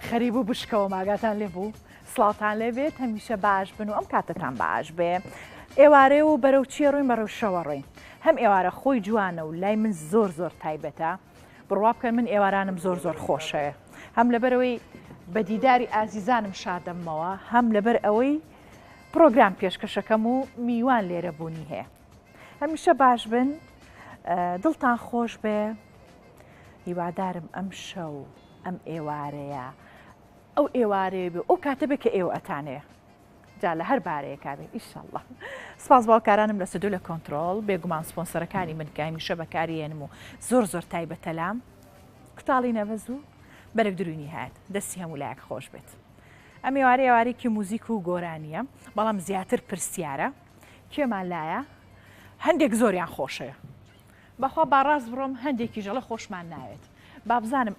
خەریبوو بشکەوە ماگاتان لێ بوو سڵاوتان لێ بێت هەمیشە باش بن و ئەم کاتەتان باش بێ ئێوارێ و بەرەو چیە ڕۆین بەرەو شەوە ڕۆین هەم ئێوارە خۆی جوانە و لای من زۆر زۆر تایبەتە بڕوا بکەن من ئێوارانم زۆر زۆر خۆشەوێ هەم لەبەرەوەی بە دیداری ئازیزانم شادەمەوە هەم لەبەر ئەوەی پرۆگرام پێشکەشەکەم و میوان لێرە بوونی هەیە هەمیشە باش بن دڵتان خۆش بێ هیوادارم ئەم شەو ئەم ئێوارەیە ئەو ئێوارەیە بێ ئەو کاتە بێ کە ئێوە ئەتانەیە جا لە هەر بارەیەکا بێ ئیشەڵڵا سپاس باوکارانم لە سدو لە کۆنتترۆل بێگومان سپۆنسەرەکانی من کە هەمیشە بەکاری هێنم و زۆر زۆر تایبەتە لام کوتاڵی نەبەز و بەرگ دروینی هات دەستی هەموو لایەک خۆش بێت ئەم ئێوارە ئێوارێکی موزیک و گۆرانیە بەڵام زیاتر پرسیارە کێمان لایە هەندێک زۆریان خۆشەیە بەخوا با ڕاست بڕۆم هەندێکیش ئەڵێ خۆشمان ناوێت با بزانم.